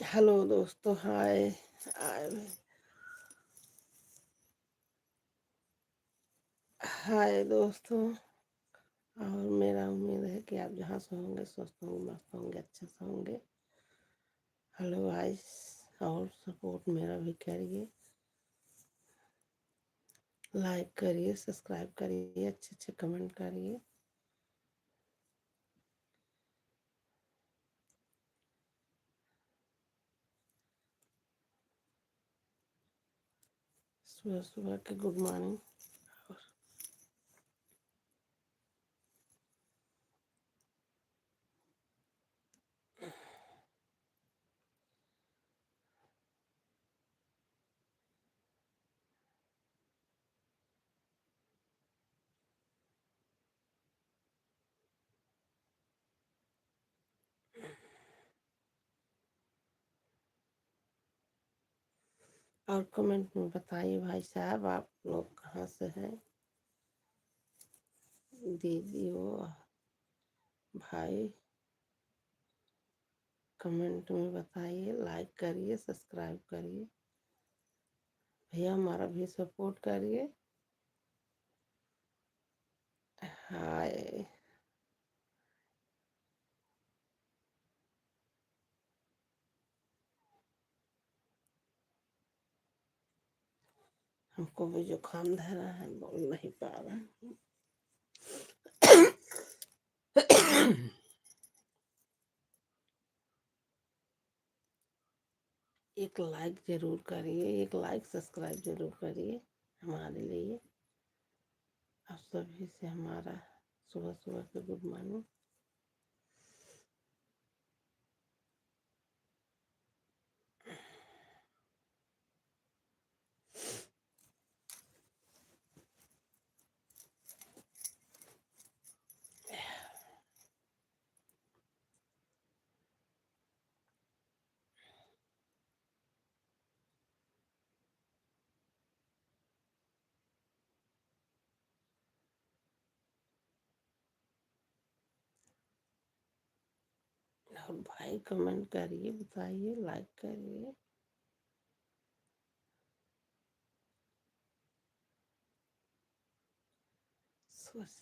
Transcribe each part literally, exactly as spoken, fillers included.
हेलो दोस्तों, हाय। हाय, हाय दोस्तों, और मेरा उम्मीद है कि आप जहाँ से होंगे, स्वस्थ होंगे, मस्त होंगे, अच्छे से होंगे। हेलो गाइस, और सपोर्ट मेरा भी करिए, लाइक करिए, सब्सक्राइब करिए, अच्छे अच्छे कमेंट करिए। सुबह सुबह के गुड मॉर्निंग। और कमेंट में बताइए भाई साहब, आप लोग कहाँ से हैं? दीदी हो, भाई कमेंट में बताइए, लाइक करिए, सब्सक्राइब करिए। भैया हमारा भी सपोर्ट करिए। हाय। हमको भी जुकाम धरा है, बोल नहीं पा रहे हैं। एक लाइक जरूर करिए, एक लाइक सब्सक्राइब जरूर करिए हमारे लिए। आप सभी से हमारा सुबह सुबह का गुड मॉर्निंग। और भाई कमेंट करिए, बताइए, लाइक करिए। सोच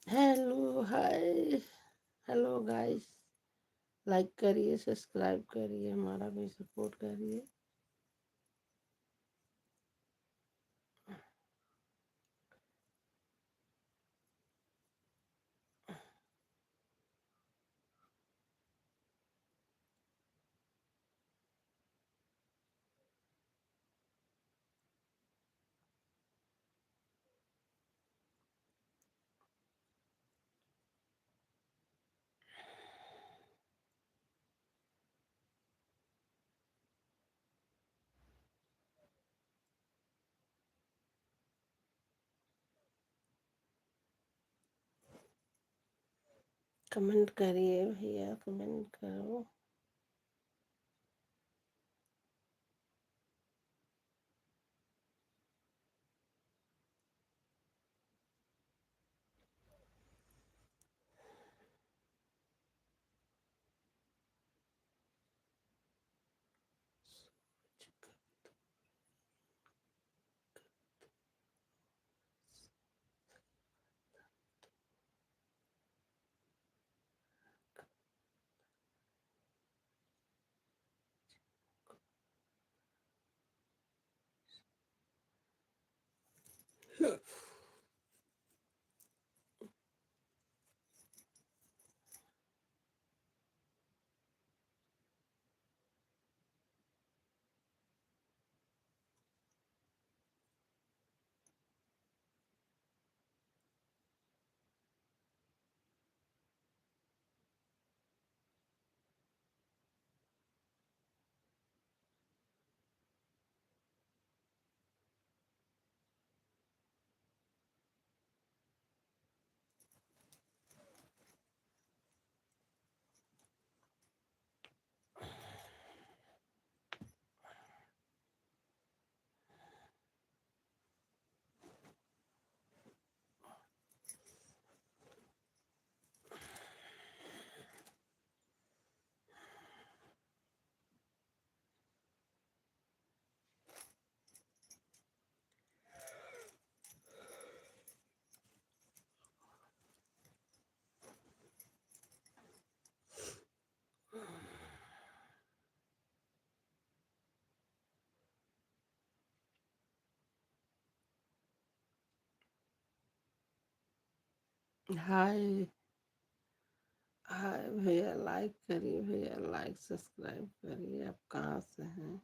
हेलो, हाय, हेलो गाइस, लाइक करिए, सब्सक्राइब करिए, हमारा भी सपोर्ट करिए। कमेंट करिए भैया, कमेंट करो। हाय। हाय भैया, लाइक करिए भैया, लाइक सब्सक्राइब करिए। आप कहाँ से हैं?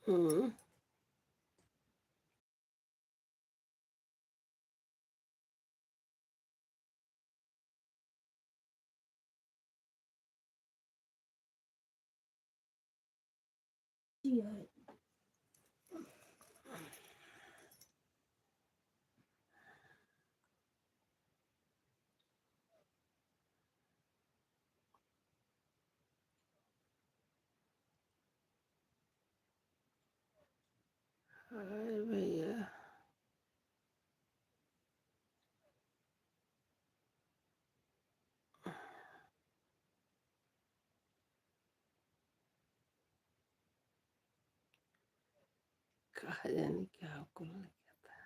हम्म। हाय भैया। कहा जाने क्या कुल लिखा था।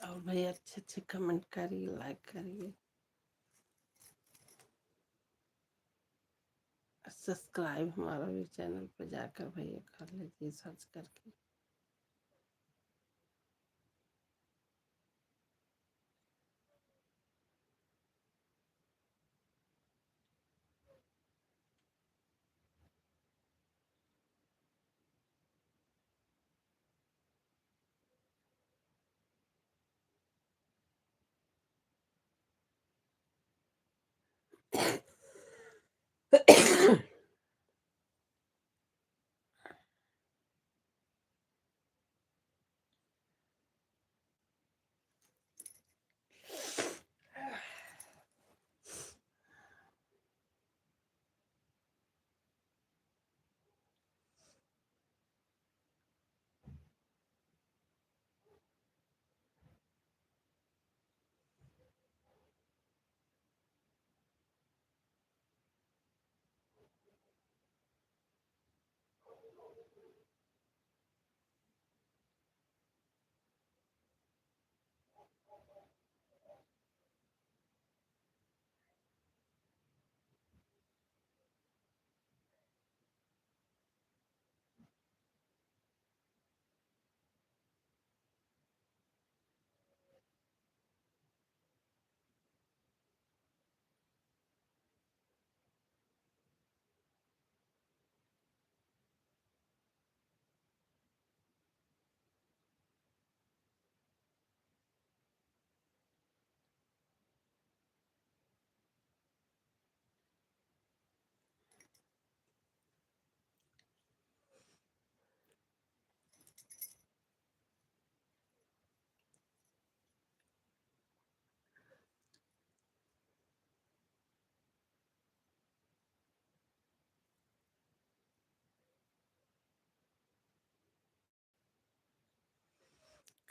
और भाई, अच्छे अच्छे कमेंट करिए, लाइक करिए, सब्सक्राइब हमारा भी चैनल पे जाकर भैया कर लीजिए सर्च करके।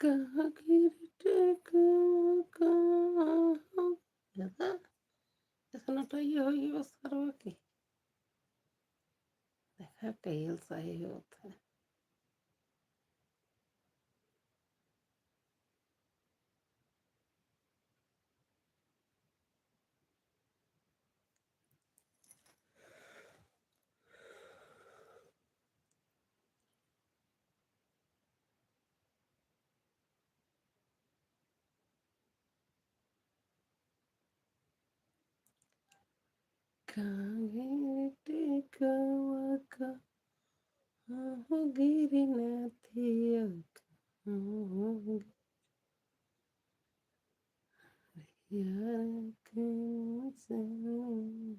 कहाँ गिरी टेकवा, कहाँ हो गया? ऐसा नटाइए होइए बस सरवा की। देखा, टेल सही होत है। कहाँ गिरी टेकवा, कहाँ हो गिरी नथिया, कहाँ हो गिरी यार के मौसम।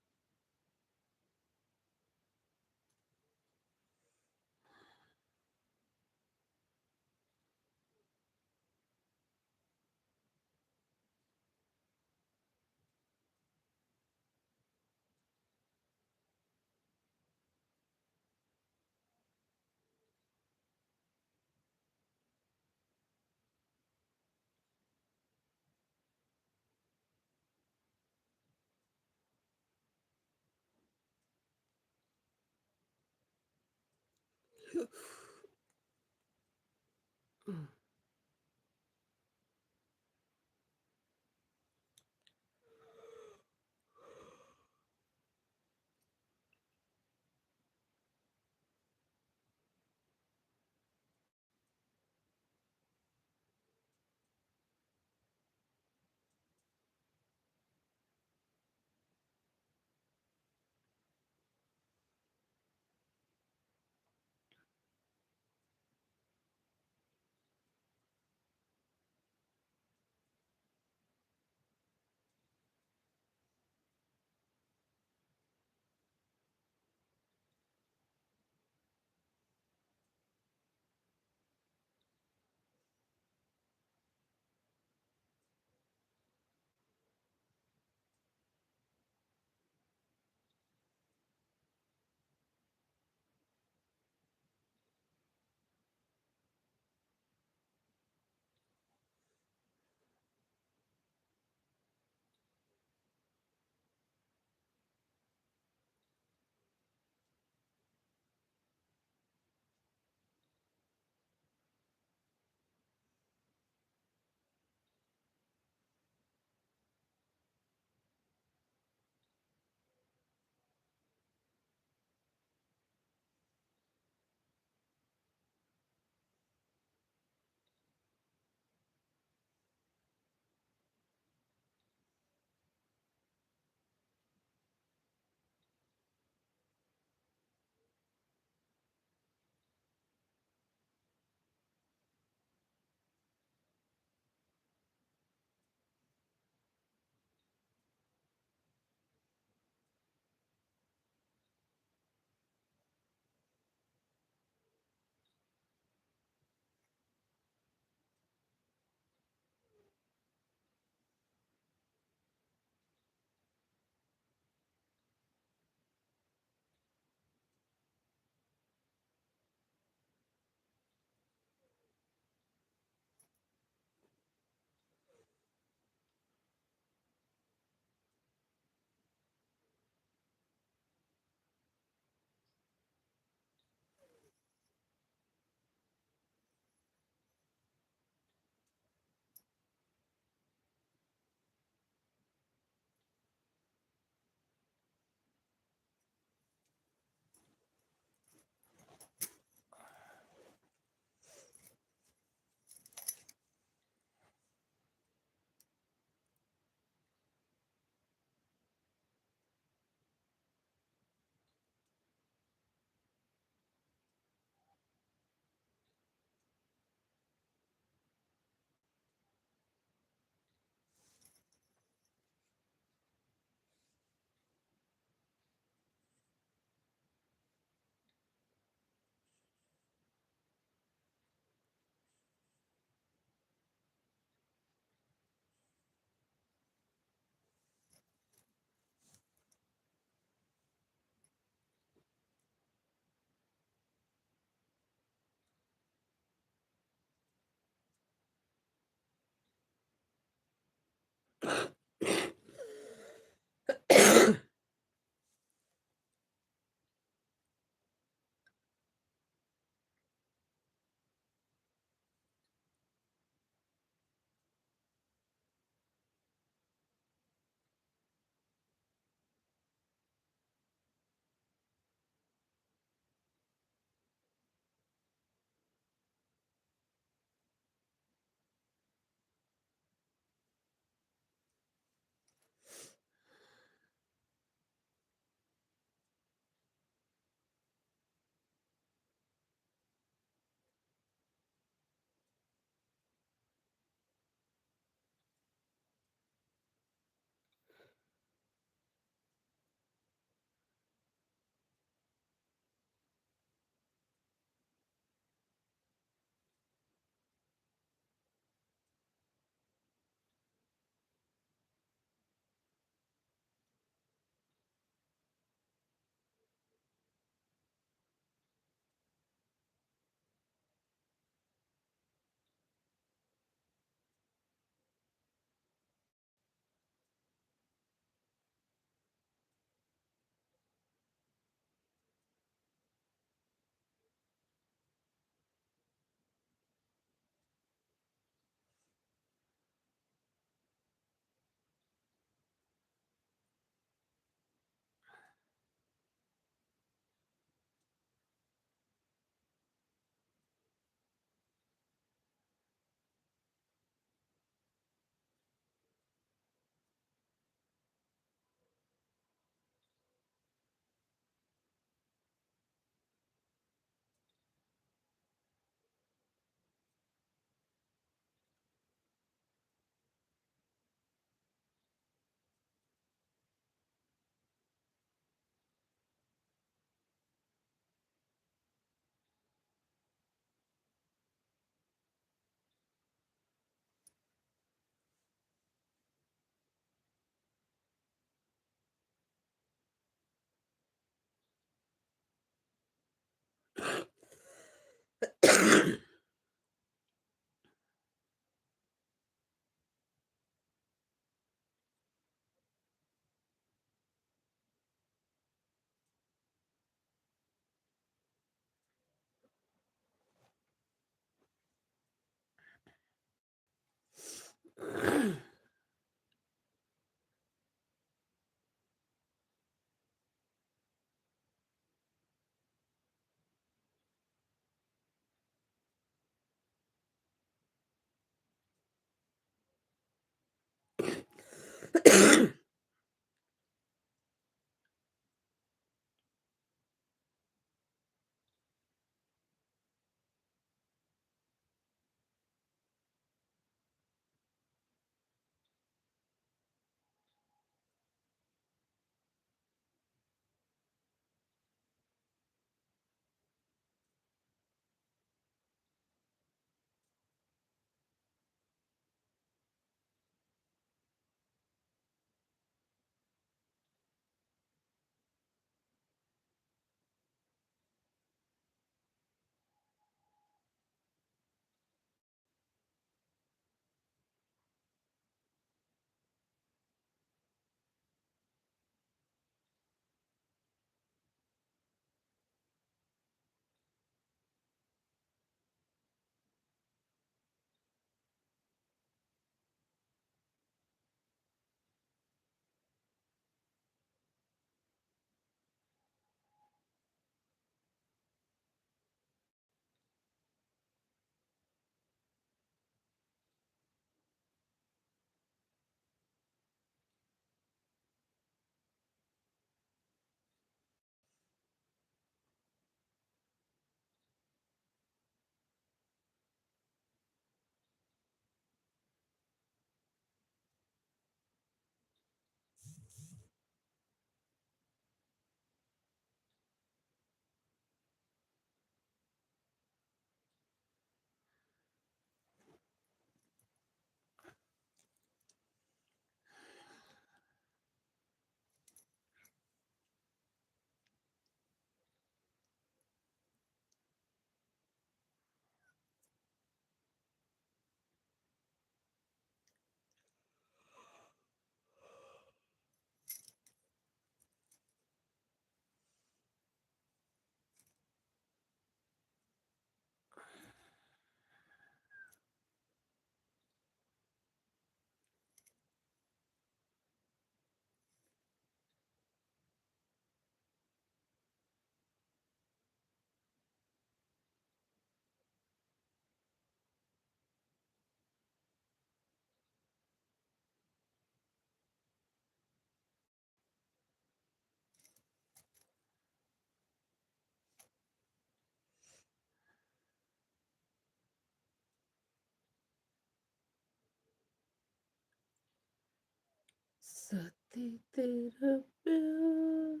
साथी तेरा प्यार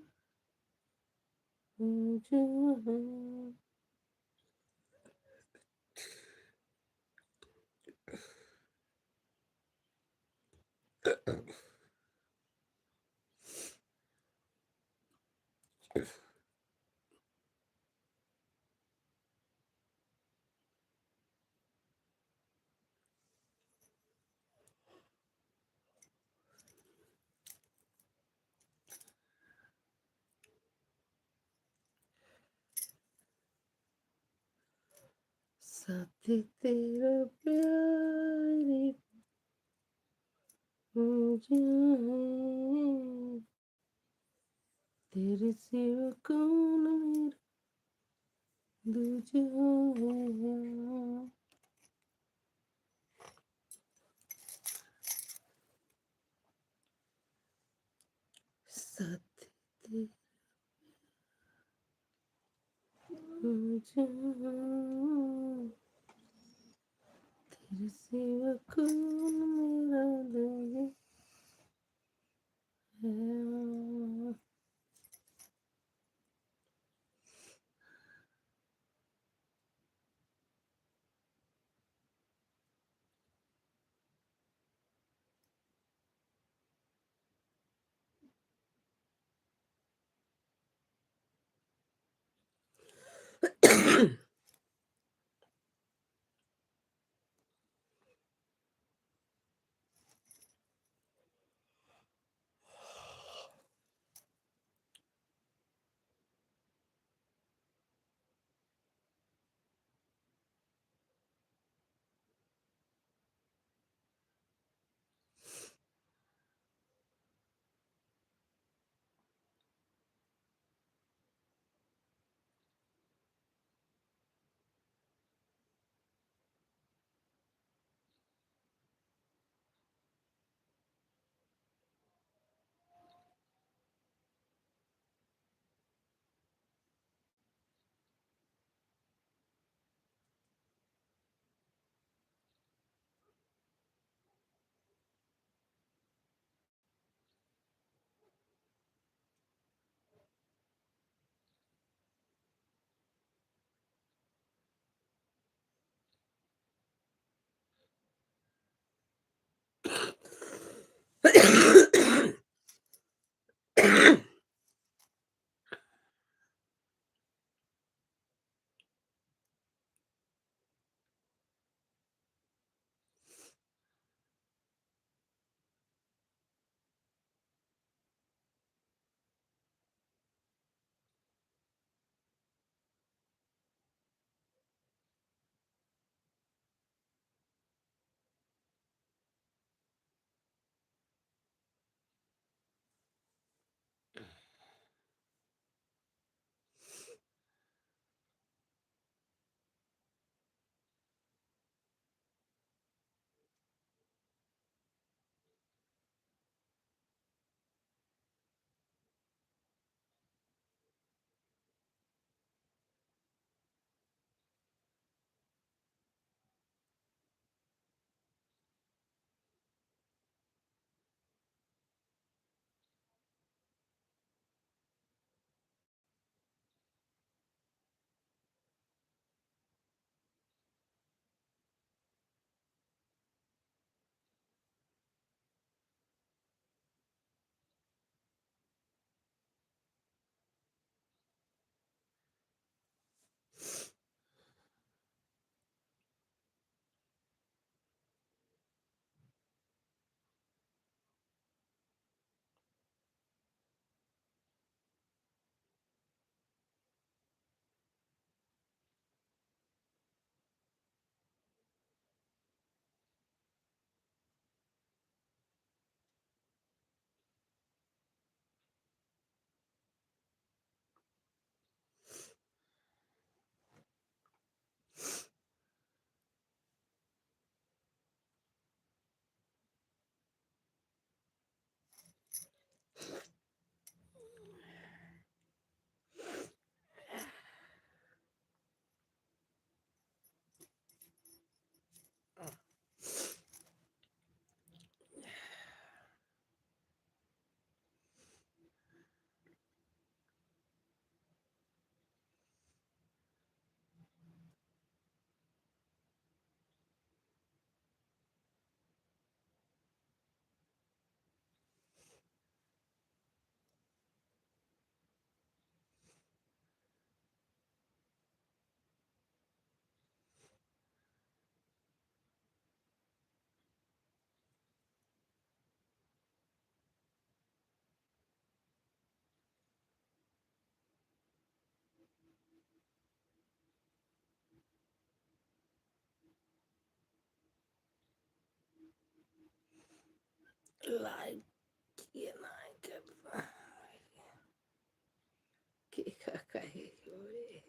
हो जाए। साथी तेरा प्यार हो जाए, तेरे सिवा कौन मेरा दूजा है। साथी तेरा हो जाए, तेरे सिवा कौन मेरा दूजा है। लाइक किए ना कर, के का कहे के बड़े।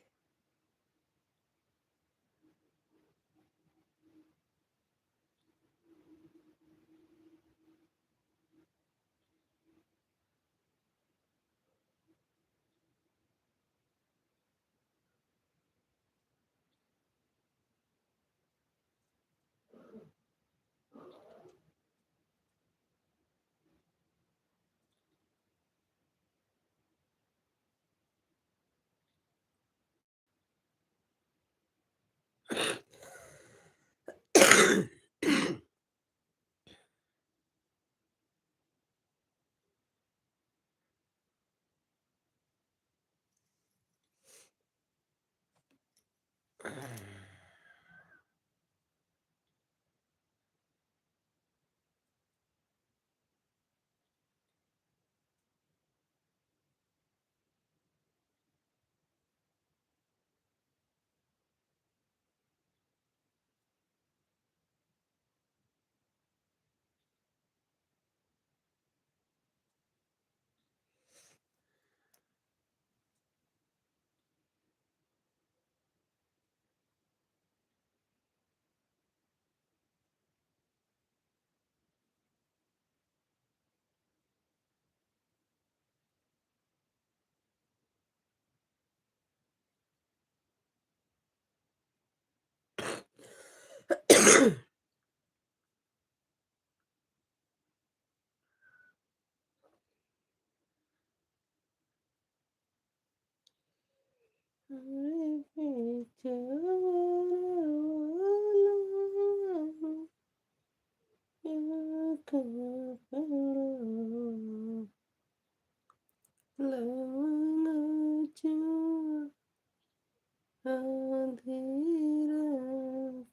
लवंग चुआ आधी रात।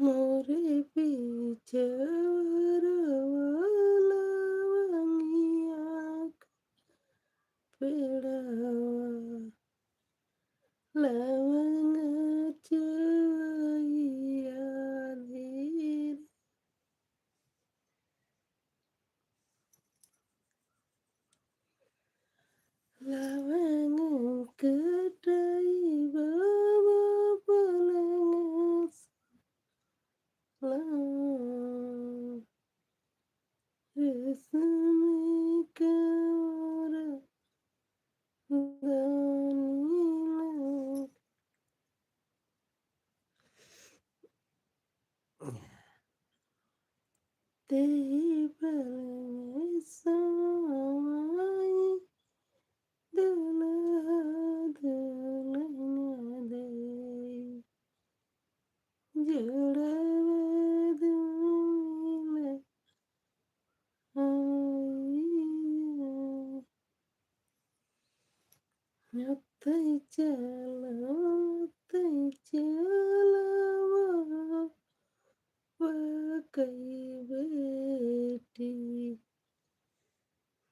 मोरे पिछवाड़ा लवंगिया का पेड़वा, लवंग चुआ आधी रात। लवंग कटाई बाबा पलंग साला, रेशम कमर दानी लग। तेही पल में समाई दुल्हा दुल्हन देई। जोड़वा दुमिल आई। ओतई चला, ओतई चला, बाबा कई बेटी।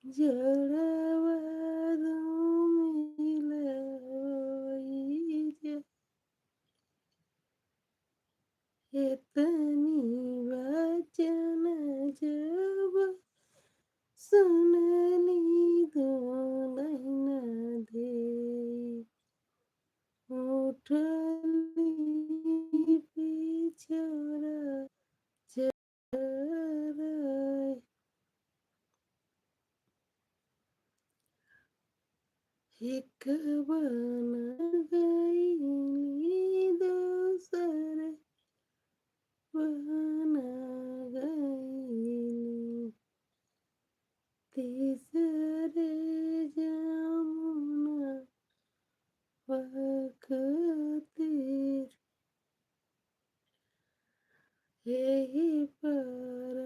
जोड़वा दुमिल आई जा। एतनी वचन जब सुनली दुलहिन देई, उठली पिछवाड़ा चराई। एक बन गईली, दोसर बन गईली, तीसरे जमुना खातिर। एही पार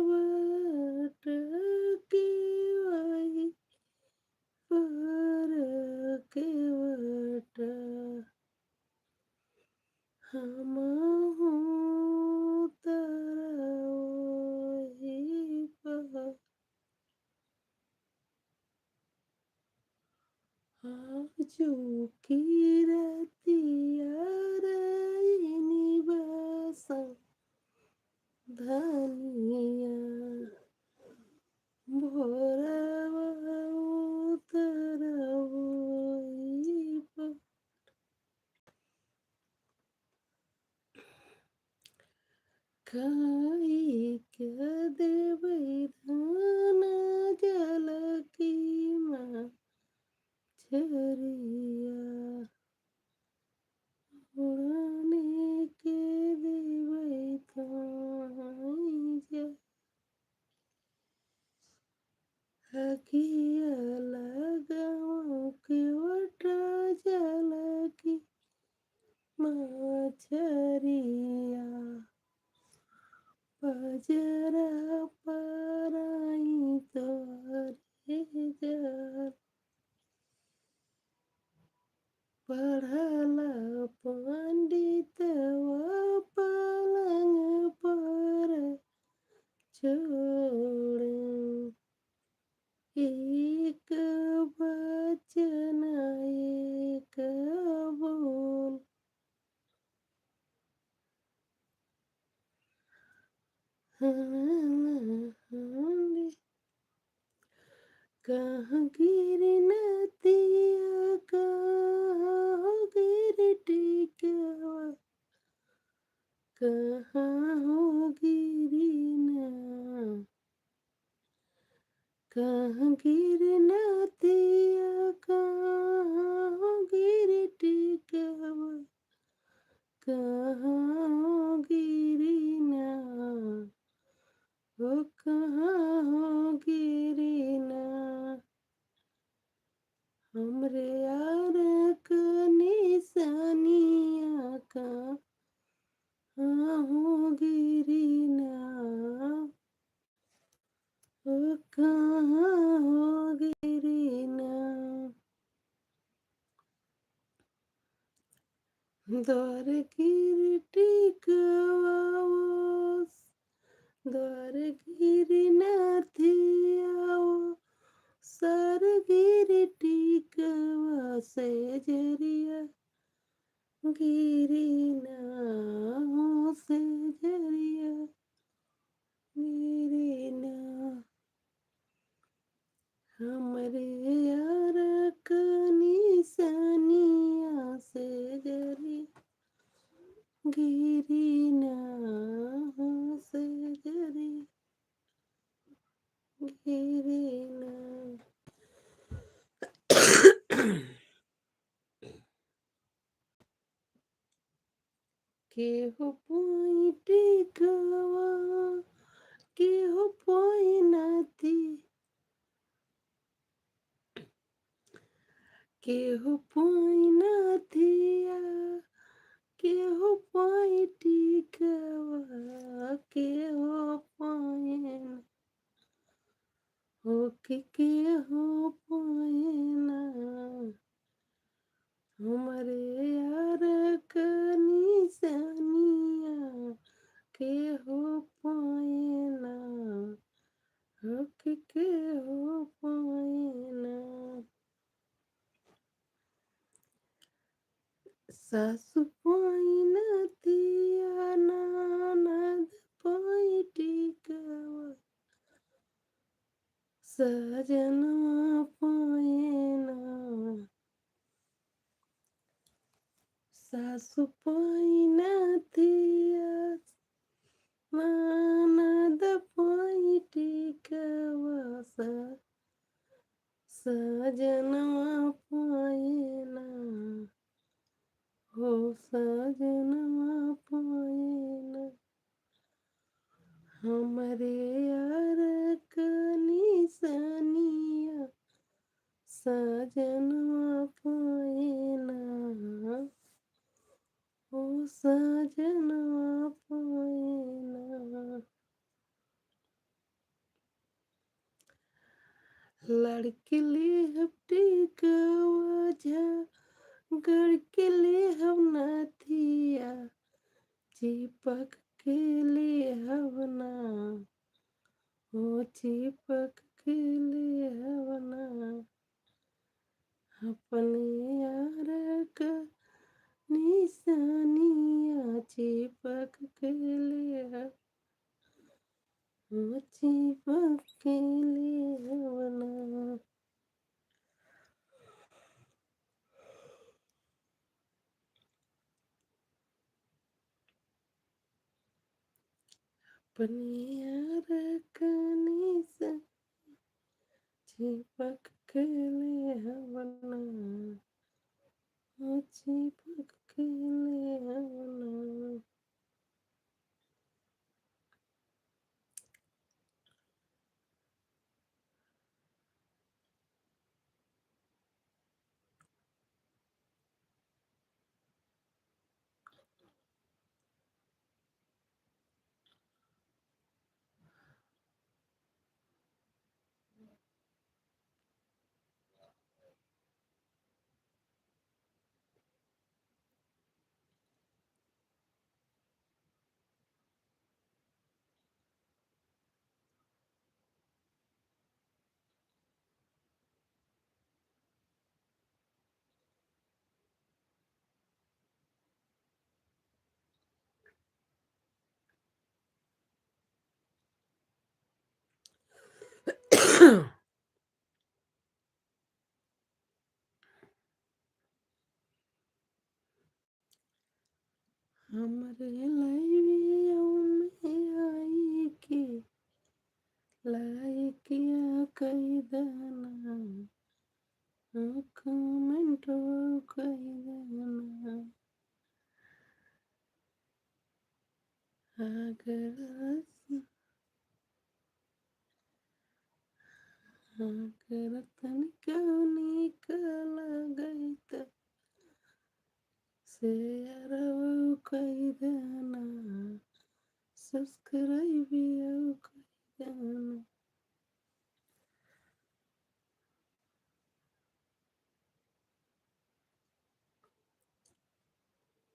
बाट के वही पार के बाट। हमहूँ तोरा ओही पार। आजू की रतिया राइनी बसा धनिया भोरवा उतरवई पर। खाई के देबै धान जल की मछरिया, ओढ़ने के देबै ताई जा। हकिया लगाओ के वटा जल की मछरिया, पजरा पराई तोहरे जल। पढ़ला पंडितवा पलंग पर छोड़े, एक बचन एक बोल। कहाँ गिरी नदिया, कहाँ हो गिरी टिकवा, कहाँ हो गिरी ना। कहाँ गिरी नदिया, कहाँ हो गिरी टिकवा, कहाँ हो गिरी ना, ओ कहाँ हो गिरी ना। हमरे यार क निशानिया कहाँ हो गिरी ना, ओ कहाँ हो गिरी ना। द्वार गिरी टिकवा ओ, द्वार गिरी नथिया ओ, सर गिरी टिकवा सेजरिया गिरी ना हो सेजरिया गिरी ना। हमरे यार क निशानिया सेजरिया गिरी ना हो सेजरिया गिरी ना। केहू पाई टिकवा, केहू पाई नथी, केहू पाई नथिया, केहू पाई टिकवा, केहू पाई ना। हो के केहू पाए ना, हमरे यार क निशानिया केहू पाए ना, हो के केहू पाए ना। सासु पाई नथिया, ननद पाई टिकवा, सजनवा पाए ना। सासु पाई नथिया, ननद पाई टिकवा, सा सजनवा पाए ना, हो सजनवा पाए ना। हमरे यार क निशानिया सजनवा पाए ना, हो सजनवा पाए ना। लड़के लेहब टिकवा झा, गड़के लेहब नथिया, चिपक के लेहब ना, ओ चिपक के लेहब ना। अपने यार क निशानिया चिपक के लेहब। अपने यार कनी से चिपक के ले हवना, ओ चिपक के ले हवना। हमरे लाइव में आई के लाइक या कई देना, कमेंट कई देना। अगर अगर तनिका नीक लागै त शेयर कई देना, सब्सक्राइब कई देना।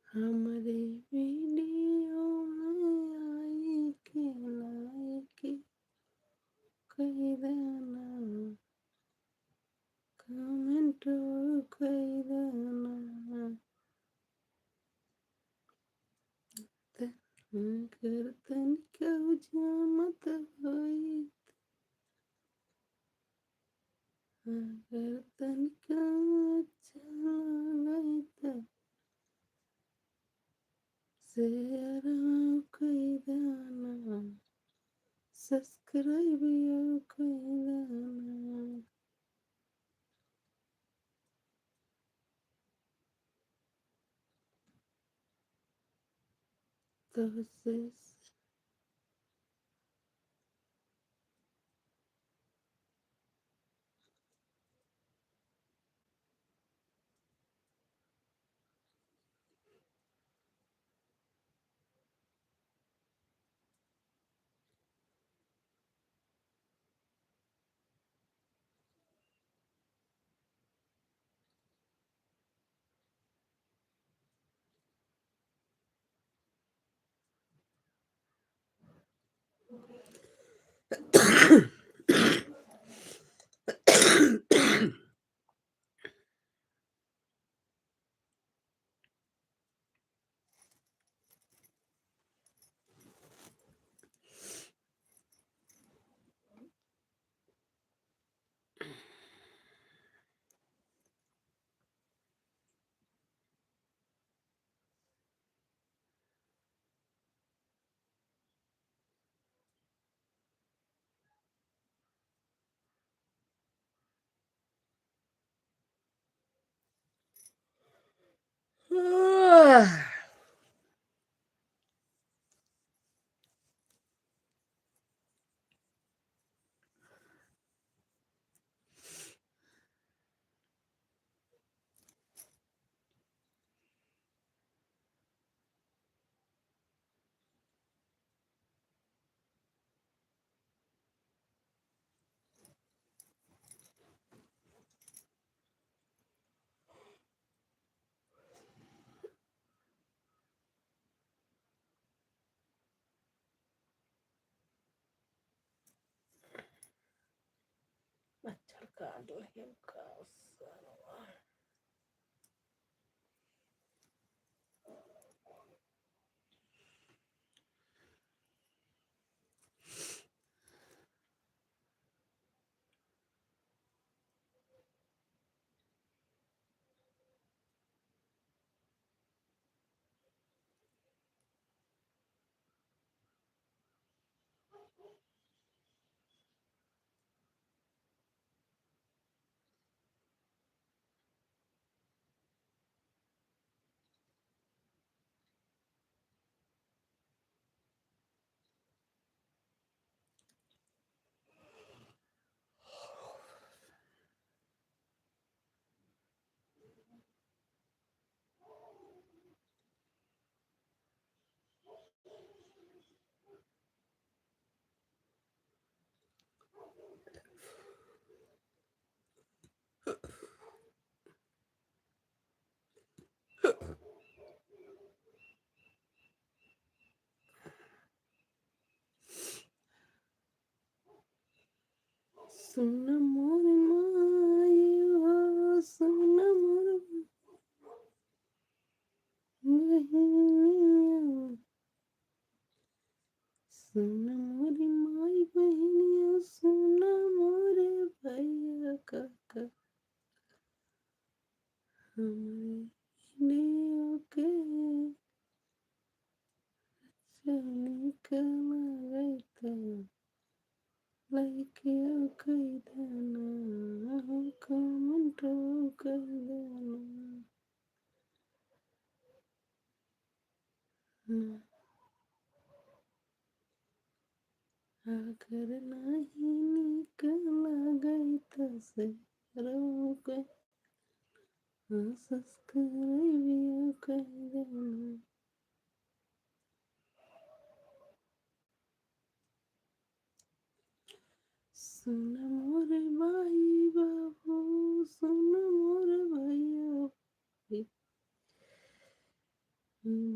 हमरे वीडियो में आई के लाइक कई देना, कमेंट कई देना। त अगर तनिका जामत होई, अगर तनिका अच्छा लागै त शेयर कई देना, सब्सक्राइब कई देना। तोहसे मच्छर काट ले का सरवा। सुन मोर माई हो, सुन मोर बहिनिया। सुन मोर माई बहिनिया, सुन मोर भैया काका। हमरे इंडिया के चली कला गई त लइके कई देना, comment कई देना। अगर नाही निक लागै त share कई, हाँ, subscribe कई देना। सुन मोर माई बाबू, सुन मोर भैया,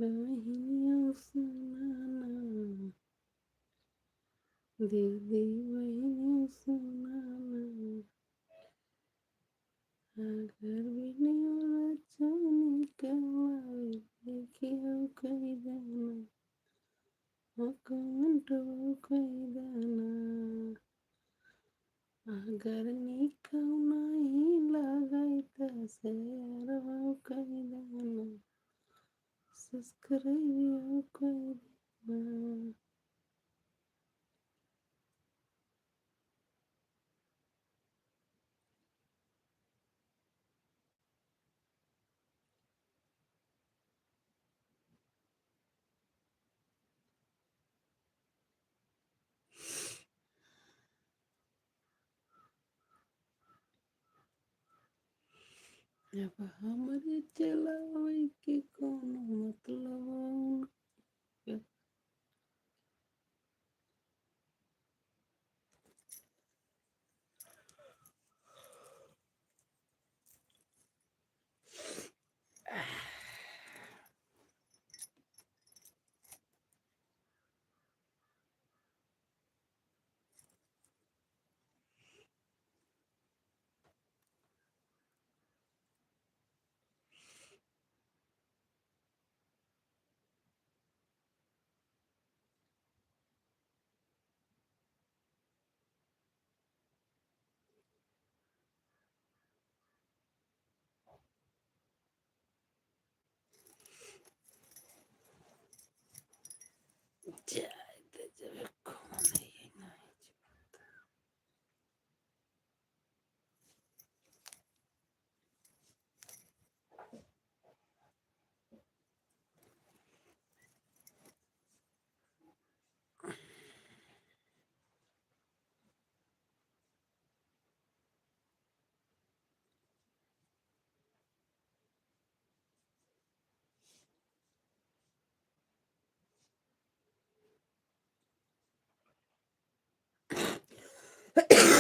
बहिनिया सुना ना, दीदी बहिनिया सुना ना। अगर video अच्छा निकल आवे, like कई देना, हाँ, comment कई देना। अगर निक नाही लागै त share कई देना, subscribe कई देना। अब हमरे चलावे के कौनो मतलब उनके। जाए दे, जब कौन है ये नहीं जानता।